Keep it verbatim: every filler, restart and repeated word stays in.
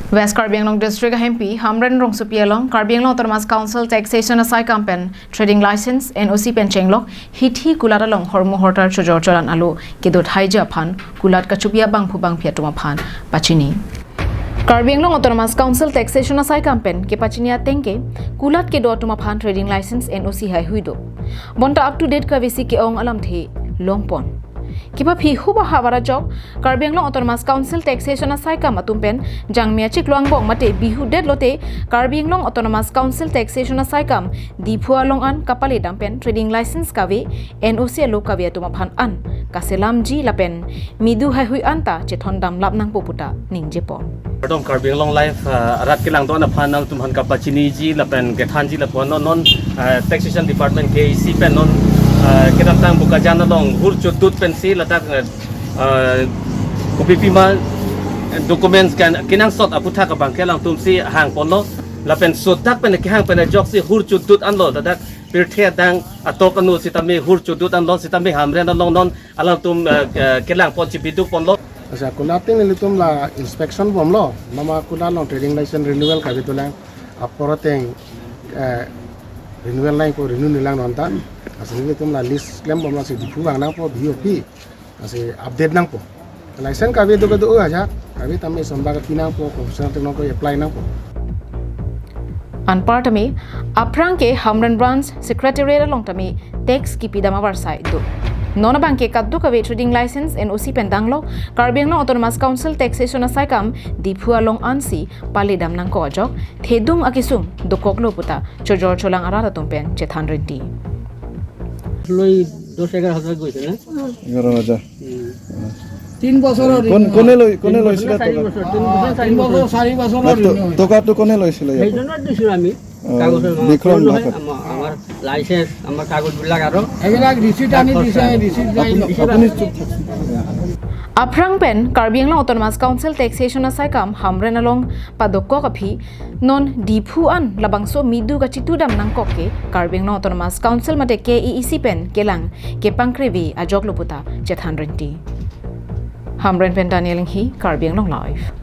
West Karbi Anglong District ahempi Hamren rongsopi along Karbi Anglong Autonomous Council Taxation asaikam pen trading license, N O C pen chenglok hithi kulat along hormu hortar chojor cholan alo kedot haiji aphan kulat kachopi abangphu bangphi atum aphan pachini. Karbi Anglong Autonomous Council Taxation asaikam pen kepachini ateng ke kulat kedo atum aphan trading license, N O C haihui do. Bonta up to date kavesi ke-ong alamthe longpon. Kepaphi huba havar ajok Karbi Anglong Autonomous Council Taxation asaikam atum pen jangmi achiklo angbong mate bihudet lote Karbi Anglong Autonomous Council Taxation asaikam Diphu along an kapale dam pen trading license kave, N O C alo kave atum aphan an kaselamji lapen midu haihui anta chethon damlap nangpo puta ningjepon. Kardom Karbi Anglong Live, ah, arat kelang do-an aphan nangtum aphan kapachiniji lapen kethanji lapu non non, ah, Taxation Department, K A A C pen non, ah, kedamtang Bokajan along hur chodut pensi ladak, ah, ah, kopi pima, eh, documents kan kenangsot aputhak abang ke alangtum si hangponlo lapen sodak pen kehang pen ajoksi hur chodut anlo ladak pirthe adang atok anu sitame hur chodut anlo sitame Hamren along non alangtum, eh, eh, kelangpon chibiduk ponlo. Asa kulat ateng nelitum la inspection bomlo, mama kulat along trading license renewal kave dolang, apor ateng, eh, renewal nangpo, renew nelang non ta. Asa nelitum la list klem bomlo, si Diphu vang nangpo, B O P, asa update nangpo. License kave do kedo aja, kave tame sonba kapi nangpo, professional technology apply nangpo. Anparta me, aphrang ke Hamren Branch Secretariat along tame tax kipi dam avarsai do. Non abang ke kadokave trading license, N O C pen danglok Karbi Anglong Autonomous Council Taxation asaikam Diphu along ansi pale dam nangkok ajok thedung akesung dokoklo puta chojor cholang arat atum pen chethan rinti. লৈ দহ এঘাৰ হাজাৰ গৈছে না? এঘাৰ হাজাৰ। হুম। তিন বছৰৰ কোন, ঋণ। কোনে লৈ, কোনে তিন বছৰ লৈছিলে নে চাৰি টকা? বছৰ? তিন বছৰ, চাৰি তিন বছৰ, বছৰ। চাৰি বছৰৰ নাই, ঋণ। ট-, টকাটো কোনে লৈছিলে ইয়াৰ পৰা? সেইজনত দিছোঁ আমি। অ, কাগজ, বিক্ৰম নহয়, নাথক। আমাৰ, আমাৰ লাইচেন্স, আমাৰ কাগজবিলাক আৰু এইবিলাক ৰিচিট আনি দিছে, ৰিচিট যায়। আপুনি, আপুনি চুপ থাকচোন। Aphrang pen Karbi Anglong Autonomous Council Taxation asaikam Hamren along padokok aphi non Diphu an labangso midu kachitu dam nangkok ke Karbi Anglong Autonomous Council mate K A A C pen kelang kepangkreve ajoklo puta chethan rinti. Hamren pen Daniel Inghi, Karbi Anglong Live.